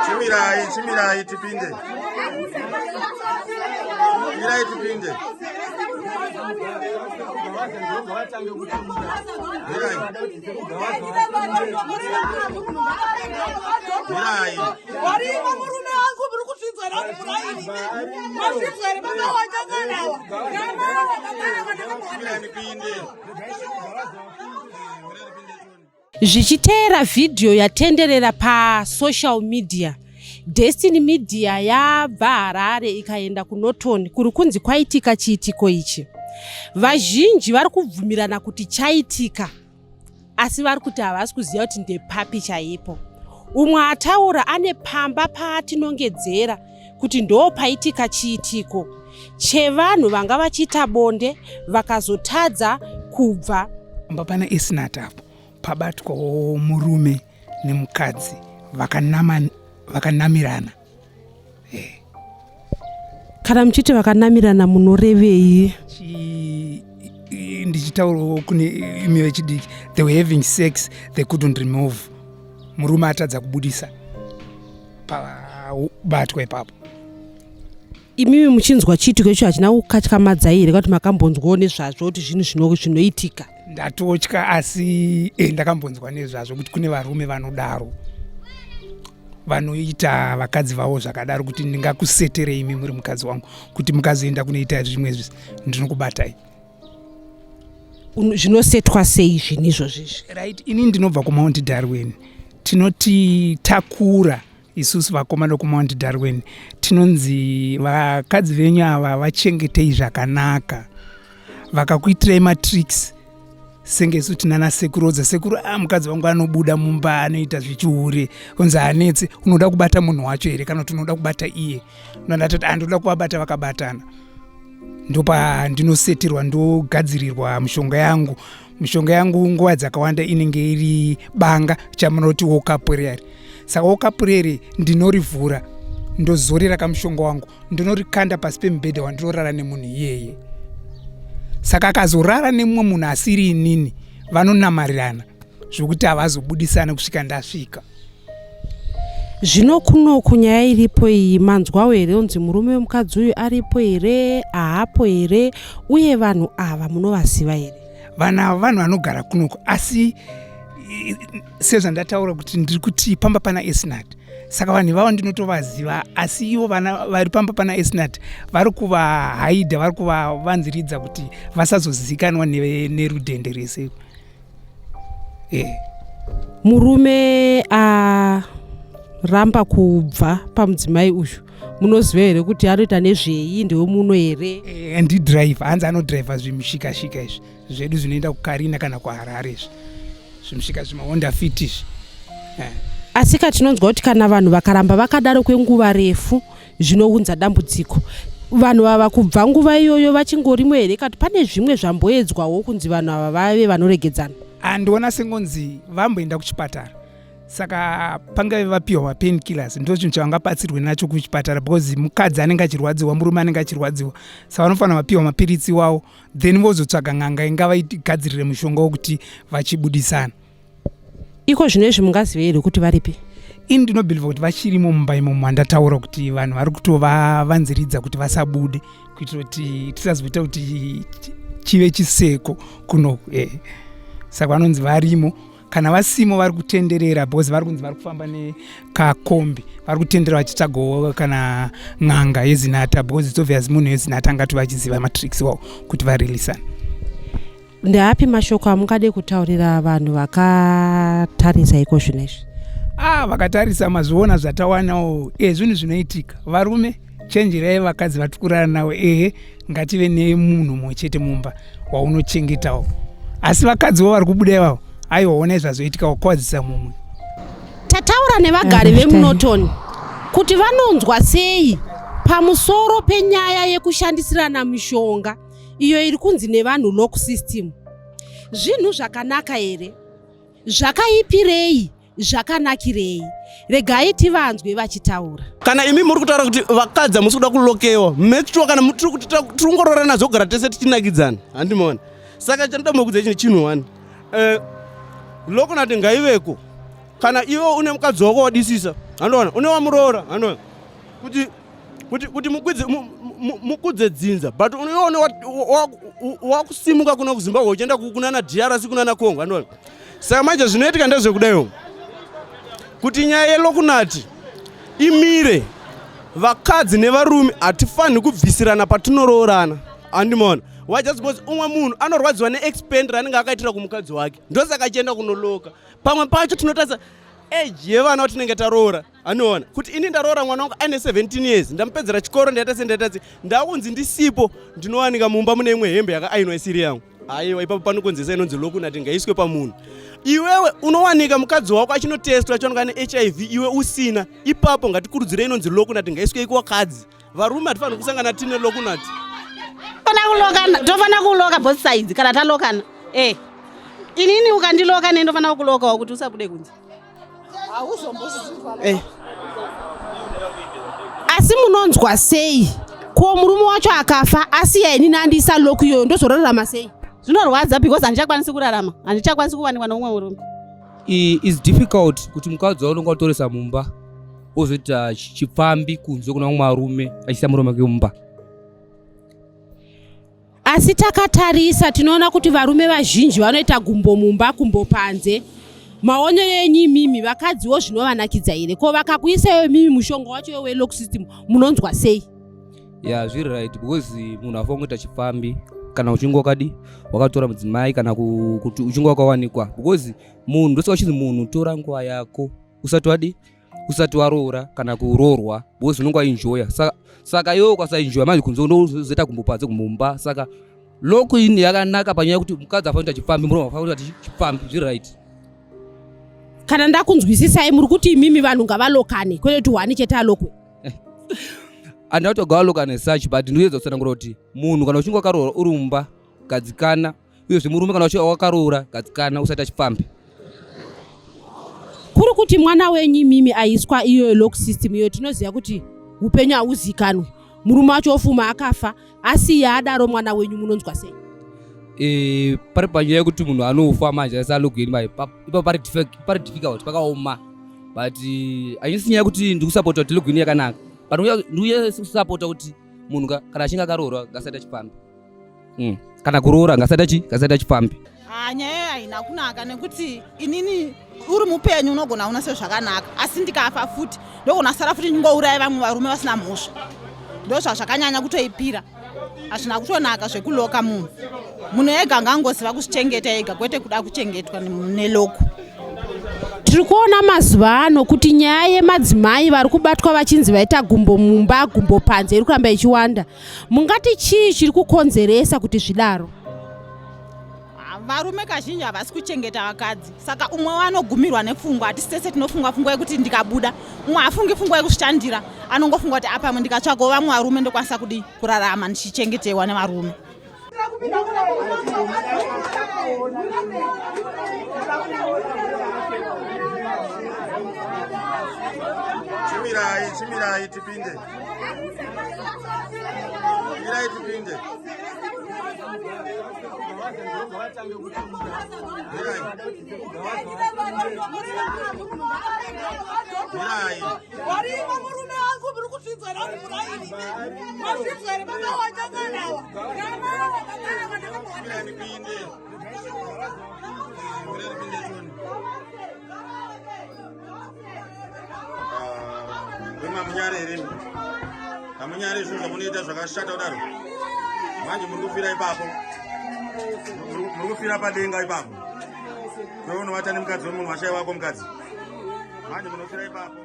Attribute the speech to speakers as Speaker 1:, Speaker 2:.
Speaker 1: Chimirai, chimirai tipinde. Mirai tipinde. Mirai. Mirai.
Speaker 2: Varimo murume wangu muri kuzvinzwa here muraini? Mazvinzwa here baba wachakanawa?
Speaker 1: Mirai nipinde.
Speaker 3: Zvichiteera vhidhiyo yatenderera pasocial media, Destiny Media yabva Harare ikaenda kuNorton kuri kunzi kwaitika chiitiko ichi. Vazhinji vari kubvumirana kuti chaitika, asi vari kuti havasi kuziva kuti ndepapi chaipo. Umwe ataura ane pamba paatinongedzera kuti ndo paitika chiitiko chevanhu vanga vachiita bonde vakazotadza kubva.
Speaker 4: Pamba pana Esnat apo pabatwawo murume nemukadzi vakanamirana.
Speaker 3: Kana muchiti vakanamirana munorevei?
Speaker 4: Ndichitaurawo kune imi vechidiki, they were having sex, they couldn't remove. Murume atadza kubudisa, pabatwa ipapo.
Speaker 3: Imimi muchinzwa chiitiko icho hachina kukatyamadzai here, kuti makambonzwawo nezvazvo kuti zvinhu zvinoitika?
Speaker 4: Ndatotya, asi ndakambonzwa nezvazvo kuti kune varume vanodaro, vanoita vakadzi vavo zvakadaro, kuti ndingakuseterei imi muri mukadzi wangu, kuti mukazoenda kunoita zvimwe ndinokubatai.
Speaker 3: Zvinosetwa sei zvinhu izvozvizvi?
Speaker 4: Right, ini ndinobva kuMount Darwin. Tinoti takura isusu vakomana kuMount Darwin, tinonzi vakadzi venyu ava vachengetei zvakanaka. Vakakuitirai matricks, senge isu tinana sekuru odza sekuru, a mukadzi wangu anobuda mumba, anoita zvechihure. Onzi hanetse, unoda kubata munhu wacho here kana kuti unoda kubata iye? Nondatoti andoda kuvabata vakabatana. Ndopa ndinosetirwa, ndogadzirirwa mushonga yangu. Mishonga yangu nguva dzakawanda inenge iri banga, chamunoti wokapureri. Saka wokapureri ndinorivhura, ndozorera kamushonga wangu, ndinorikanda pasi pemubhedha wandinorara nemunhu iyeye. Saka akazorara nemumwe munhu asiri inini, vanonamarirana zvokuti havazobudisana kusvika ndasvika.
Speaker 3: Zvino kunoku nyaya iripo iyi, manzwawo here unzi murume wemukadzi uyu aripo here, haapo here? Uye vanhu ava munovaziva here?
Speaker 4: Vanhu ava vanhu vanogara kunoku, asi sezvandataura kuti ndiri kuti pamba pana Esnat, saka vanhu ivavo ndinotovaziva. Asi ivo vana vari pamba pana Esnat vari kuvahaidha, vari kuvavanziridza kuti vasazozivikanwa nerudhende rese.
Speaker 3: Murume aramba kubva pamudzimai uyu, munoziva here kuti anoita nezvei? Ndewemuno here?
Speaker 4: Ndidhiraivha, hanzi anodhiraivha zvimushikashika izvi zvedu zvinoenda kuKarina kana kuHarare, izvi zvimushika zvimaHonda Fit izvi.
Speaker 3: Asi katinonzwa kuti kana vanhu vakaramba vakadaro kwenguva refu zvinounza dambudziko. Vanhu ava kubva nguva iyoyo vachingorimo here, kati pane zvimwe zvamboedzwawo kunzi vanhu ava vave vanoregedzana?
Speaker 4: Handiona sengonzi vamboenda kuchipatara, saka pangave vapiwa mapain killers, ndo chinhu chavangabatsirwe nacho kuchipatara, because mukadzi anenge achirwadziwa, murume anenge achirwadziwa, saka vanofanira vapiwa mapiritsi iwawo, then vozotsvaga n'anga ingavaigadzirire mushonga wekuti vachibudisana.
Speaker 3: Iko zvino izvi mungazive here kuti varipi?
Speaker 4: Ini ndinobhilivha kuti vachirimo mumba imomo. Handataura kuti vanhu vari kutovavanziridza kuti vasabude, kuitira kuti tisazoita kuti chive chiseko kunoku. Saka vanonzi varimo. Kana vasimo, vari kutenderera, because vari kunzi vari kufamba nekakombi, vari kutenderera vachitsvagawo kana n'anga yeZinata, because it's obvious munhu weZinata angati vachiziva matricks wavo kuti varilisana.
Speaker 3: Ndeapi mashoko amungade kutaurira vanhu vakatarisa iko zvino izvi?
Speaker 4: Ah, vakatarisa mazviona zvatawanawo. Zvinhu zvinoitika. Varume, chenjerai vakadzi vari kurara navo. Ehe, ngative nemunhu mumwe chete mumba waunochengetawo, asi vakadziwo vari kubuda ivavo, aiwa, onai zvazoitika, wakwadzisa mumwe.
Speaker 3: Tataura nevagari vemuNorton kuti vanonzwa sei pamusoro penyaya yekushandisirana mishonga iyo iri kunzi nevanhu lock system. Zvinhu zvakanaka here? Zvakaipirei? Zvakanakirei? Regai tivanzwe vachitaura.
Speaker 5: Kana imi muri kutaura kuti vakadzi hamusi kuda kulokewa, metswa kana tiri kuti tiri kungoroorana zvogara tese tichinakidzana, handimaona. Saka chanoda mokudza ichi chinhu one. Eh, lokunati ngaiveko. Kana iwe une mukadzi wako wadisisa, handiona, une wamuroora, handiona. Kuti kuti kuti mukwidze mukudze dzinza but unoona wakusimuka kuno kuZimbabwe uchienda kunana DRC kunana Congo andiona saka manje zvinoitika ndezvekudaiwo kuti nyaya yelokunati imire vakadzi nevarume hatifaniri kubvisirana patinoroorana andimaona why just because umwe munhu anorwadziwa neexpend raanenge akaitira kumukadzi wake ndosaka achienda kunoloka pamwe pacho tinotarisa age yevana vatinenge taroora anoona kuti ini ndaroora mwana wangu aine 17 years ndamupedzera chikoro ndaita se ndaita se ndakunzi ndisipo ndinowanika mumba mune imwe hembe yakaainwa isiri yangu aiwa ipapo panokonzesa inonzi lokunati ngaiswe pamunhu iwewe unowanika mukadzi wako achinotestwa achiwanika nehiv iwe usina ipapo ngatikurudzire inonzi lokunati ngaiswe ikuwakadzi varume hatifaniri kusangana tine lokunati
Speaker 6: tofanira kuloka both sides kana talokana eh inini ukandiloka ne ndofanira kukulokawo kuti usabude kunze
Speaker 3: eh. Asi munonzwa sei ko murume wacho akafa asiya inini andiisa loku iyoyo ndozorarama sei?
Speaker 6: Zvinorwadza because handichakwanisi kurarama, handichakwanisi kuwanikwa neumwe murume.
Speaker 7: Is difficult kuti mukadzi waunonga utoresa mumba ozoita chipfambi kunze kuna vamwe varume achiisa murume wake mumba.
Speaker 3: Asi takatarisa tinoona kuti varume vazhinji vanoita gumbo mumba gumbo panze. Maonero enyu imimi vakadziwo zvinovanakidza here? Ko vakakuisaiwo imimi mushonga wacho welock system munonzwa sei?
Speaker 7: Ya, zviri right because munhu afanira kuita chipfambi kana uchinge wakadi wakatora mudzimai kana kuti uchinge wakawanikwa because munhu ndosaka uchinzi munhu tora nguva yako usati wadi usati waroora kana kuroorwa because unonge waenjoya saka, saka iwe ukasaenjoya manje kunze unozoita gumbo panze gumbo saka loku ini yakanaka panyaya yekuti mukadzi afanira kuita chipfambi murume afanira kuita chipfambi zviri right.
Speaker 3: Kana ndakunzwisisai muri kuti imimi vanhu ngavalokane kwete kuti hwani chete alokwe.
Speaker 7: Handina kuti ngavalokane such but ndinoedza kutsanangura kuti munhu kana uchinge wakaroora uri mumba gadzikana uyezve murume kana uchinge wakaroora gadzikana usaita chipfambi.
Speaker 3: Kuri kuti mwana wenyu imimi aiswa iyoyo lock system iyoyo tinoziva kuti upenyu hauzikanwe murume wacho ofuma akafa asiya adaro mwana wenyu munonzwa sei?
Speaker 7: E, pari panyaya yekuti munhu anofa manje aisa login mai ipapo pari difficult pakaoma but haisi nyaya yekuti ndikusapota kuti login yakanaka but ndikuya kusapota kuti munhu kana achinge akaroorwa ngasaita chipfambi kana kuroora ngasaita chi ngasaita chipfambi.
Speaker 2: Nyaya iyo haina kunaka nekuti inini uri mupenyu unogona una sezvakanaka asi ndikafa futi ndogona sara futi ndingouraya vamwe varume vasina mhosva ndozvazvakanyanya kutoipira hazvina kutonaka zvekuloka munhu munhu ega ngangoziva kuzvichengeta ega kwete kuda kuchengetwa neloku.
Speaker 3: Tiri kuona mazuva ano kuti nyaya yemadzimai vari kubatwa vachinzi vaita gumbo mumba gumbo panze iri kuramba ichiwanda. Mungati chii chiri kukonzeresa kuti zvidaro?
Speaker 2: Varume kazhinji havasi kuchengeta vakadzi saka umwe wanogumirwa nepfungwa hatisi tese tinofunga pfungwa yekuti ndikabuda umwe hafungi pfungwa yekushandira anongofunga kuti apamwe ndikatsvagawo vamwe varume ndokwanisa kudii kurarama ndichichengetewa nevarume.
Speaker 1: Chimirai, chimirai tipinde. Mirai tipinde. Mirai. Mirai.
Speaker 2: Warimo murume wangu muri kuzvinzwa here kuti muraini mazvinzwa here baba wanyanganawa
Speaker 1: Mirai nipinde. Mirai nipinde choni. Hamunyare here? Hamunyare zvinhu zvamunoita zvakashata kudaro? Manje muri kufira ipapo. Muri kufira padenga ipapo. Iwe unovata nemukadzi wemunhu washai wako mukadzi. Manje munofira ipapo.